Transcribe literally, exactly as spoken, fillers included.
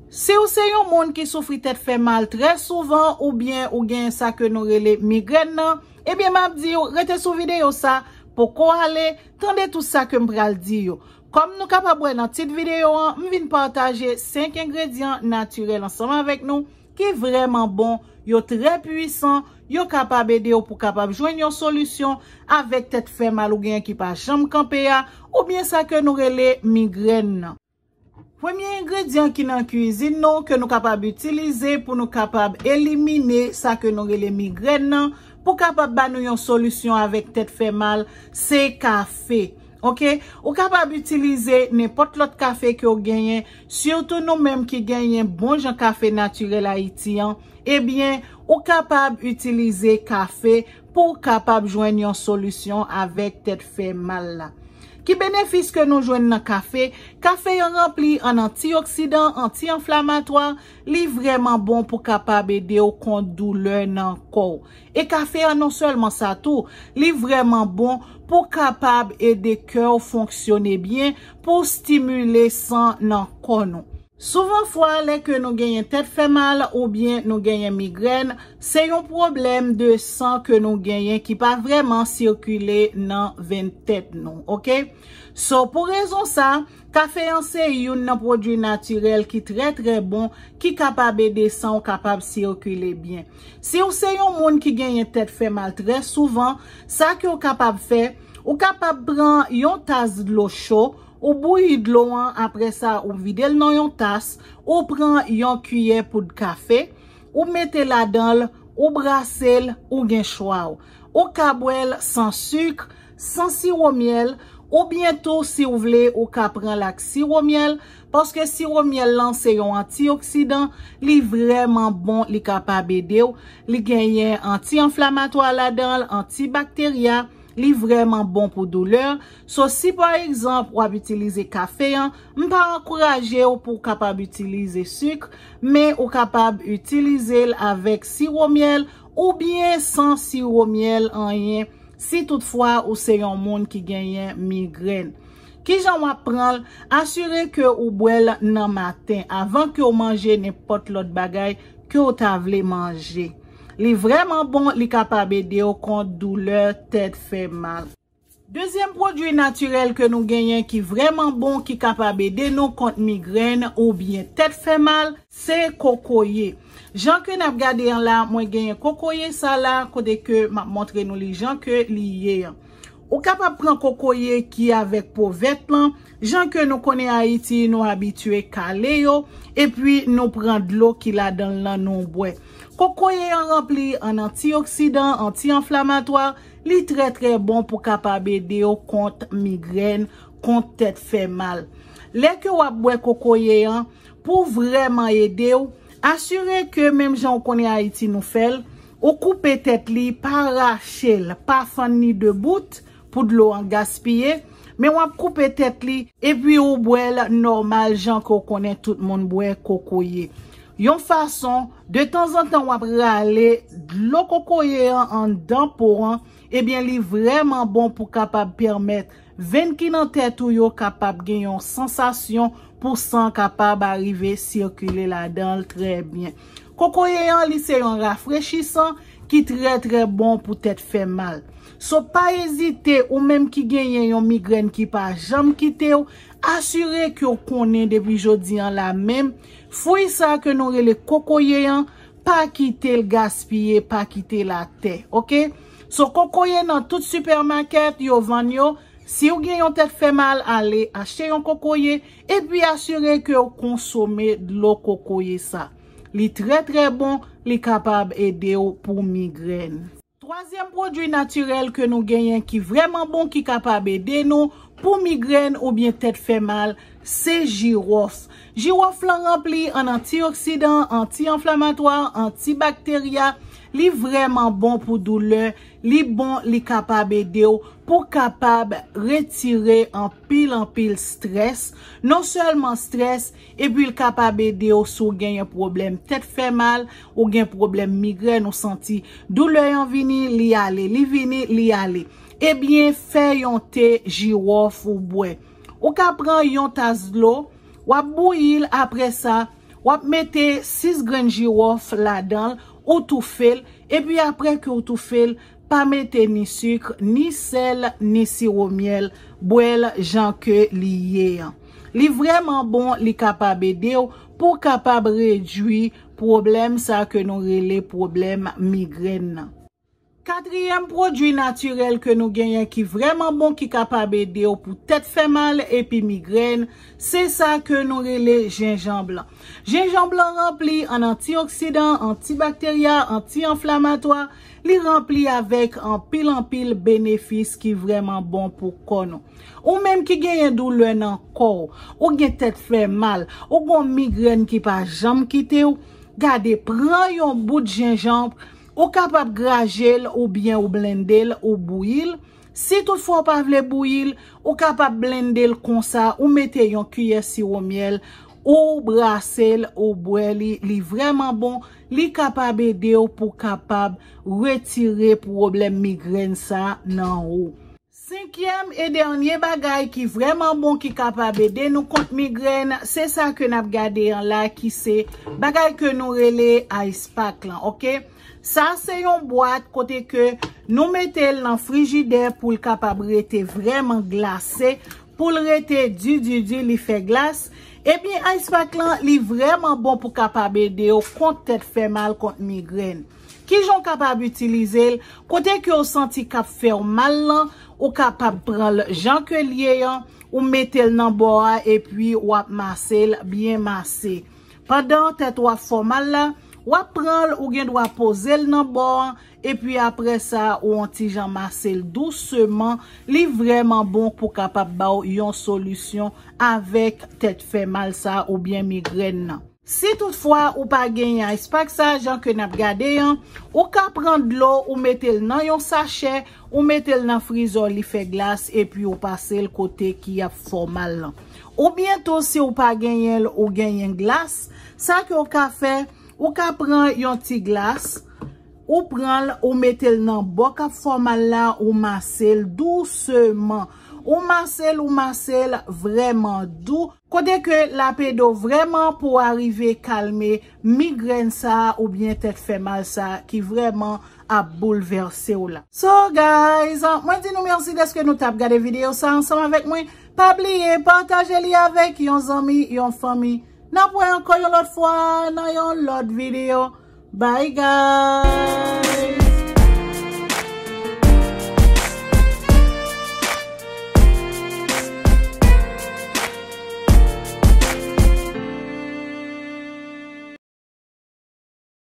Si w se yon moun ki soufri tèt fè mal trè souvan oubyen ou gen sa ke nou rele migrèn nan, ebyen m ap di w rete sou videyo sa, poko ale, tande tout sa ke m pral di yo. Kòm nou kapab wè nan tit videyo an, m vin pataje senk engredyan natirèl ansanm avèk nou ki vrèman bon, yo trè pwisan, yo kapab ede w pou kapab jwenn yon solisyon avèk tèt fè mal ou gen ki pa janm kanpe a, oubyen sa ke nou rele migrèn nan. Premye engredyan ki nan kwizin nou ke nou kapab itilize pou nou kapab elimine sa ke nou rele migrèn nan, pou kapab ba nou yon solisyon avèk tèt fè mal, se kafe. Oke? Ou kapab itilize nenpòt lòt kafe ke w genyen, sitou nou menm ki genyen bon jan kafe natirèl Ayiti an, ebyen, ou kapab itilize kafe pou w kapab jwenn yon solisyon avèk tèt fè mal la. Ki benefis ke nou jwenn nan kafe? Kafe an ranpli an antioksidan, anti-anflamatwa, li vrèman bon pou kapab ede w kont doulè nan kò w. E kafe an non sèlman sa tou, li vrèman bon pou kapab ede kè w fonksyone byen, pou stimile san nan kò nou. Souvan fwa, lè ke nou genyen tèt fè mal oubyen nou genyen migrèn, se yon pwoblèm de san ke nou genyen ki pa vrèman sikile nan venn tèt nou, oke? So, pou rezon sa, kafe an se youn nan pwodui natirèl ki trè, trè bon, ki kapab ede san w kapab sikile byen. Si w se yon moun ki genyen tèt fè mal trè souvan, sa ke w kapab fè, ou kapab pran yon tas dlo cho, ou bouyi dlo an, apre sa, ou vide l nan yon tas, ou pran yon kiyè poud kafe, ou mete ladan l, ou brase l, ou gen chwa w. Ou ka bwè l san sik, san siwo myèl, oubyen tou, si w vle, ou ka pran l ak siwo myèl, paske siwo myèl lan se yon antioksidan, li vrèman bon, li kapab ede w, li genyen anti-anflamatwa ladan l, antibakterya, li vrèman bon pou doulè. So, si pa egzanp w ap itilize kafe an, m pa ankouraje w pou w kapab itilize sik, men ou kapab itilize l avèk siwo myèl oubyen san siwo myèl anyen, si toutfwa ou se yon moun ki genyen migrèn. Kijan w ap pran l? Asire ke ou bwè l nan maten, avan ke w manje nenpòt lòt bagay ke w ta vle manje. Li vrèman bon, li kapab ede w kont doulè tèt fè mal. Dezyèm pwodui natirèl ke nou genyen ki vrèman bon, ki kapab ede nou kont migrèn oubyen tèt fè mal, se kokoye. Jan ke n ap gade an la, mwen genyen kokoye sa la, kote ke m ap montre nou li jan ke li ye an. Ou kapab pran kokoye ki avèk po vèt lan, jan ke nou konnen Ayiti, nou abitye kale yo, epi nou pran dlo ki ladan l lan nou bwè. Kokoye an ranpli an antioksidan, anti-anflamatwa, li trè, trè bon pou kapab ede w kont migrèn, kont tèt fè mal. Lè ke w ap bwè kokoye an, pou vrèman ede w, asire ke menm jan w konnen Ayiti nou fè l, ou koupe tèt li, pa rache l, pa fann li de bout pou dlo an gaspiye, men w ap koupe tèt li, epi ou bwè l nòmal jan ke w konnen tout moun bwè kokoye. Yon fason, de tanzantan w ap rale dlo kokoye an anndan po an, ebyen li vrèman bon pou kapab pèmèt venn ki nan tèt ou yo kapab gen yon sansasyon pou san kapab arive sikile ladan l trè byen. Kokoye an, li se yon rafrechisan ki trè, trè bon pou tèt fè mal. So, pa ezite, ou menm ki genyen yon migrèn ki pa janm kite w, asire ke w konnen depi jodi an la menm, fwi sa ke nou rele kokoye an, pa kite l gaspiye, pa kite l atè, oke? So, kokoye nan tout sipèmakèt, yo vann yo. Si w gen yon tèt fè mal, ale achte yon kokoye, epi asire ke w konsome dlo kokoye sa. Li trè, trè bon, li kapab ede w pou migrèn. Twazyèm pwodui natirèl ke nou genyen ki vrèman bon, ki kapab ede nou pou migrèn oubyen tèt fè mal, se jiwòf. Jiwòf lan ranpli an antioksidan, anti-anflamatwa, antibakterya. Li vrèman bon pou doulè, li bon, li kapab ede w pou kapab retire anpil, anpil strès. Non sèlman strès, epi l kapab ede w si w genyen pwoblèm tèt fè mal, ou gen pwoblèm migrèn, ou santi doulè an vini, li ale, li vini, li ale. Ebyen, fè yon te jiwòf ou bwè. Ou ka pran yon tas dlo, w ap bouyi l, apre sa, W ap mete sis grenn jiwòf ladan l, ou toufe l, epi apre ke w toufe l, pa mete ni sik, ni sèl, ni siwo myèl, bwè l jan ke li ye an. Li vrèman bon, li kapab ede w pou w kapab redui pwoblèm sa ke nou rele pwoblèm migrèn nan. Katriyèm pwodui natirèl ke nou genyen ki vrèman bon, ki kapab ede w pou tèt fè mal epi migrèn, se sa ke nou rele jenjanm lan. Jenjanm lan ranpli an antioksidan, antibakterya, anti-anflamatwa, li ranpli avèk anpil, anpil benefis ki vrèman bon pou kò nou. Ou menm ki genyen doulè nan kò w, ou gen tèt fè mal, ou gon migrèn ki pa janm kite w, gade, pran yon bout jenjanm, ou kapab graje l oubyen ou blende l, ou bouyi l. Si toutfwa w pa vle bouyi l, ou kapab blende l konsa, ou mete yon kiyè siwo myèl, ou brase l, ou bwè li, li vrèman bon, li kapab ede w pou w kapab retire pwoblèm migrèn sa nan ou. Senkyèm e dènye bagay ki vrèman bon ki kapab ede nou kont migrèn, se sa ke n ap gade an la, ki se bagay ke nou rele ice pack lan, oke? Sa se yon bwat kote ke nou mete l nan frijidè pou l kapab rete vrèman glase, pou l rete di, di, di, li fè glas. Ebyen, ice pack lan, li vrèman bon pou kapab ede w kont tèt fè mal, kont migrèn. Kijan w kapab itilize l? Kote ke w santi k ap fè w mal lan, ou kapab pran l jan ke l ye an, ou mete l nan bò a, epi w ap mase l, byen mase. Pandan tèt ou ap fè w mal la, w ap pran l, ou gen dwa poze l nan bò an, epi apre sa, ou on ti jan mase l douseman. Li vrèman bon pou kapab ba w yon solisyon avèk tèt fè mal sa oubyen migrèn nan. Si toutfwa ou pa genyen ice pack sa, jan ke n ap gade an, ou ka pran dlo, ou mete l nan yon sachè, ou mete l nan frizè, li fè glas, epi ou pase l kote ki ap fè w mal lan. Oubyen tou, si ou pa genyen l, ou genyen glas, sa ke w ka fè, ou ka pran yon ti glas, ou pran l, ou mete l nan bò k ap fè w mal la, ou mase l douseman. Ou mase l, ou mase l vrèman dou. Kote ke l ap ede w vrèman pou w arive kalme migrèn sa a oubyen tèt fè mal sa a ki vrèman ap boulvèse w la. So, guys, mwen di nou mèsi dèske nou t ap gade videyo sa a ansanm avèk mwen. Pa bliye pataje li avèk yon zanmi, yon fanmi. N ap wè ankò yon lòt fwa nan yon lòt videyo. Bye, guys!